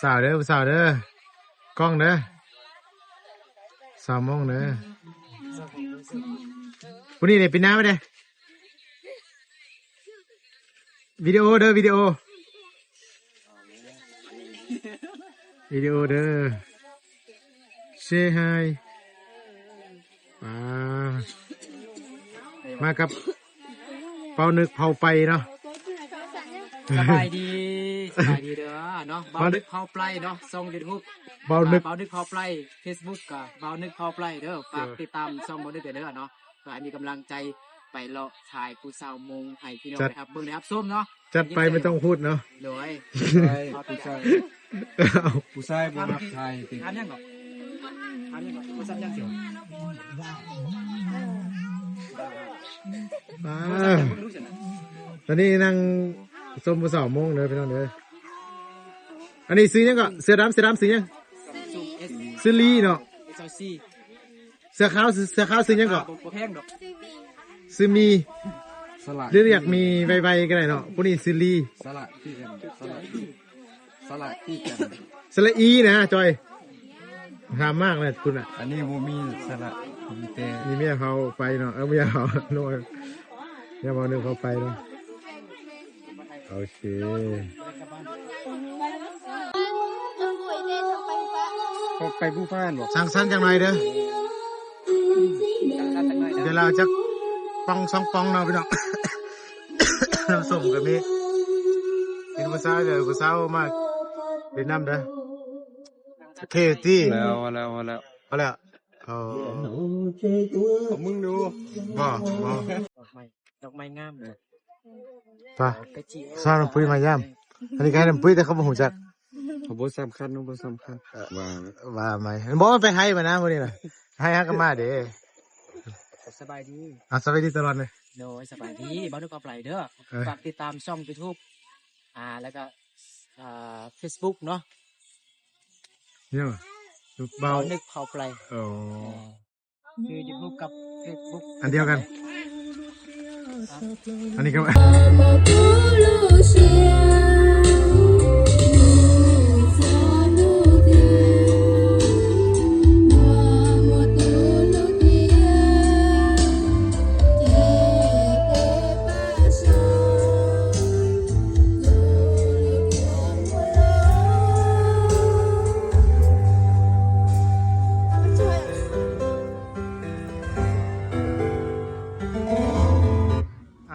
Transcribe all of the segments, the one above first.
ສາວເດີ ຜູ້ສາວເດີ ກ້ອງເດີ ສາວໂມງເດີ ຜູ້ນີ້ເດ ປີນໜ້າມາເດ ວິດີໂອເດີ ວິດີໂອ ວິດີໂອເດີ Say hi ອ່າ ມາກັບເປົານຶກເຜົາໄຟເນາະ ສະບາຍດີ ສະບາຍດີເດີເນາະ ເບົານຶກເຜົາໄຟເນາະ ຊ່ອງຢູທູບ ເບົານຶກ ເບົານຶກເຜົາໄຟ ເຟສບຸກກໍເບົານຶກເຜົາໄຟເດີ ຝາກຕິດຕາມຊ່ອງເບົານຶກເດີເນາະ ກໍໃຫ້ມີກຳລັງໃຈໄປເລາະຖ່າຍຜູ້ສາວໂມງໃຫ້ພີ່ນ້ອງໄດ້ຮັບເບິ່ງໄດ້ຮັບຊົມເນາະ ຈັດໄປ ໄມ່ຕ້ອງພູດເນາະ ໂດຍ ຜູ້ຊາຍ ຜູ້ຊາຍ ຜູ້ຊາຍບໍ່ມັກຖ່າຍຕິ ຖາມຫຍັງເກາະ ຖາມຫຍັງເກາະ ບໍ່ຊັບຫຍັງຊິ ອ່າ ຕອນນີ້ນັ່ງຊົມຜູ້ສາວໂມງເດີພີ່ນ້ອງເດີ ອັນນີ້ຊື່ຫຍັງເກາະ ເສື້ອດຳ ເສື້ອດຳຊື່ຫຍັງ ຊື່ລີ ຊື່ລີເນາະ ເອັສແອລຊີ ເສື້ອຂາວ ເສື້ອຂາວຊື່ຫຍັງເກາະ ບໍ່ແພງດອກ ຊື່ມີ ສະຫຼະ ຫຼືຢາກມີໄວໆກໍໄດ້ເນາະ ຜູ້ນີ້ຊື່ລີ ສະຫຼະ ສະຫຼະ ສະຫຼະອີນະຈອຍ ງາມມາກເລີຍພຸ້ນນະ ອັນນີ້ບໍ່ມີສະຫຼະ ມີແຕ່ ມີເມຍເຜົາໄຟເນາະ ເອີ ເມຍເຜົາ ເມຍເຜົານຶກເຜົາໄຟເນາະ. ໂອເຄ ເຂົາໄປພູພານບໍ່ ສັງສັນຈັກໜ່ອຍເດີ ດຽວລາວຈັກປ່ອງສອງປ່ອງເນາະພີ່ນ້ອງ ນ້ຳສົ້ມກໍມີ ເຫັນຜູ້ສາວເດີ ຜູ້ສາວມາຫຼິ້ນນຳເດີ ໂອເຄຕິ ແລ້ວ ພໍແລ້ວ ພໍແລ້ວ ພໍແລ້ວ ເອີ ເອົາມຶງດູ ບໍ່ ບໍ່ ດອກໄມ້ ດອກໄມ້ງາມເລີຍ ໄປ ໄປຈີບ ຊາວນ້ຳປຸ້ຍມາຢາມ ອັນນີ້ກໍໃຫ້ນ້ຳປຸ້ຍ ແຕ່ເຂົາບໍ່ຮູ້ຈັກ ເຂົາບໍ່ສຳຄັນ ບໍ່ສຳຄັນ ເອີ ວ່າ ວ່າໄໝ ບໍ່ ມັນໄປໄຮ່ມານະມື້ນີ້ນະ ໄຮ່ຫາກໍມາເດ້ ສະບາຍດີ ອ່າ ສະບາຍດີຕະຫຼອດເລີຍ ໂດຍ ສະບາຍດີ ເບົານຶກເຜົາໄຟເດີ ເອີ ຝາກຕິດຕາມຊ່ອງຢູທູບ ອ່າ ແລ້ວກໍ ອ່າ ເຟສບຸກເນາະ ຫຍັງ ເບົາ ເບົານຶກເຜົາໄຟ ໂອ້ ເອີ ຄືຢູທູບກັບເຟສບຸກ ອັນດຽວກັນ ອັນນີ້ກໍ ອ້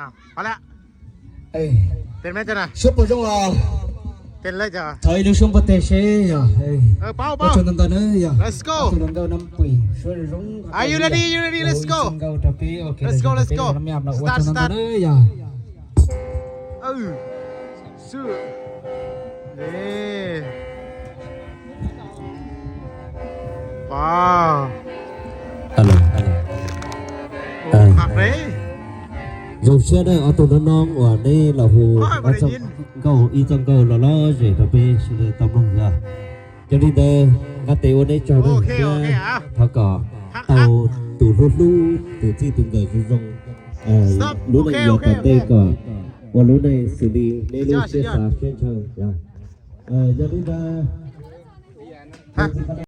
າວ ພໍແລ້ວ ເອີ ເຕັ້ນແມ່ນເຈົ້ານະ ຊຸບປະຈົງອາ ເຕັ້ນເລີຍເຈົ້າ ຖອຍດູຊຸງປະເຕເຊຍາ ເອີ ເອີ ເປົາ ເປົາ Let's go Are you ready? You ready? Let's go Let's go Let's go Start Start ເອີ ຊື່ ເດ້ ປາ ອາໂລ ອາໂລ ໂອ້ ເອີ ຄັກເດ້ ຢາກເຊື່ອໄດ້ອາໂຕນ້ອງໆ ວ່ານີ້ລະໂຫ ໂອ້ຍ ບໍ່ໄດ້ຍິນ ເກົ້າ ອີຈັງເກົ້າ ລະລະເຈ ຕະເປ ຊິເລີ ຕຳລົງເດີ ຈະດີເດີ ກະເຕໂອເນຈອ ໂອເຄ ໂອເຄ ອ່ະ ພະກອບ ເອົາຕູລູລູ ຕູຈີຕູເກີດຢູ່ຊົງ ເອີ ລູກໃນເອີຍ ຕາເຕກະ ວ່າລູກໃນຊິລີ ເນລູ ເຊສາ ເຊນເຊີ ເອີ ຈະດີເດີ ຮະ